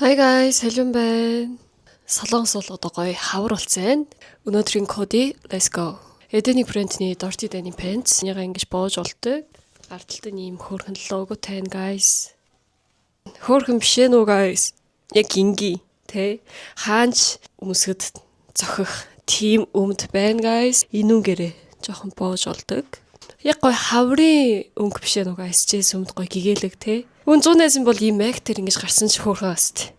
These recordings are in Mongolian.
Hi guys, салюн байна. Солонгос бол одоо гоё хавар болсон байна. Өнөөдрийн коди, let's go. Эдэний брендний Dirty Denim Pants. Энийг ингэж боож болдог. Ардталтай ийм хөөрхөн логотой байна, guys. Хөөрхөн биш ээ нүү, guys. Яг энгийн тэ. Хаанч өмсгөд зохих тийм өмд байна, guys. Энүүгээрээ жоохон боож болдог. Яг гоё хаврын өнгө биш ээ нүү, guys. Жээс өмд гоё гэгээлэг тэ. Үн 100 бол ийм мэг тэр ингэж гарсан ч хөөрхөн бас.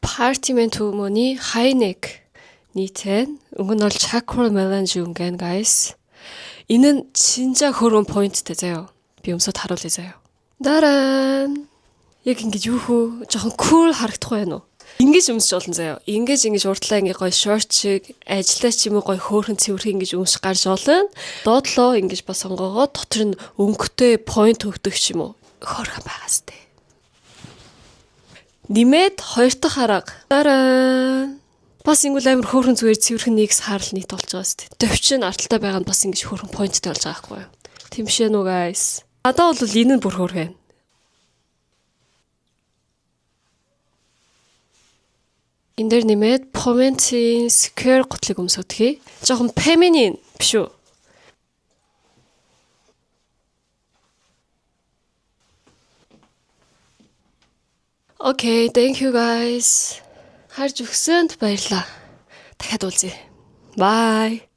Party Man Tumoны high neck нийтэн. Өнгө нь бол charcoal melange өнгө байна, guys. Энэ нь чинжа хөөрхөн pointтэй заяа. Би өмсөд харуулъя заяа. Дараа яг ингэж юу хөө жоохон cool харагдах байна уу? Ингэж өмсч болно заяа. Ингэж ингэж уртлаа ингэ гоё шорт шиг ажиллаа ч юм уу гоё хөөрхөн цэвэрхэн ингэж өмсч гарч олно. Доотлоо ингэж бас сонгоогоо дотор нь өнгөтэй point өгдөг ч юм уу. Хөөрхөн байгаа сте. Нэмээд хоёр дахь арга. Дараа бас ингэвэл амар хөөрхөн зүгээр цэвэрхэн нэг саарл нийт болж байгаа сте. Төвчин арталтай байгаа нь бас ингэж хөөрхөн pointтэй болж байгаа байхгүй юу? Тийм шээ нү, guys. Надад бол энэ нь бүр хөөрхөн. Энэ дээр нэмээд Poment-ийн square гутлыг өмсөдгий. Жохон feminine биш үү? Okay, thank you, guys. Харж өгсөнд баярлалаа. Дахиад уулзъя. Bye.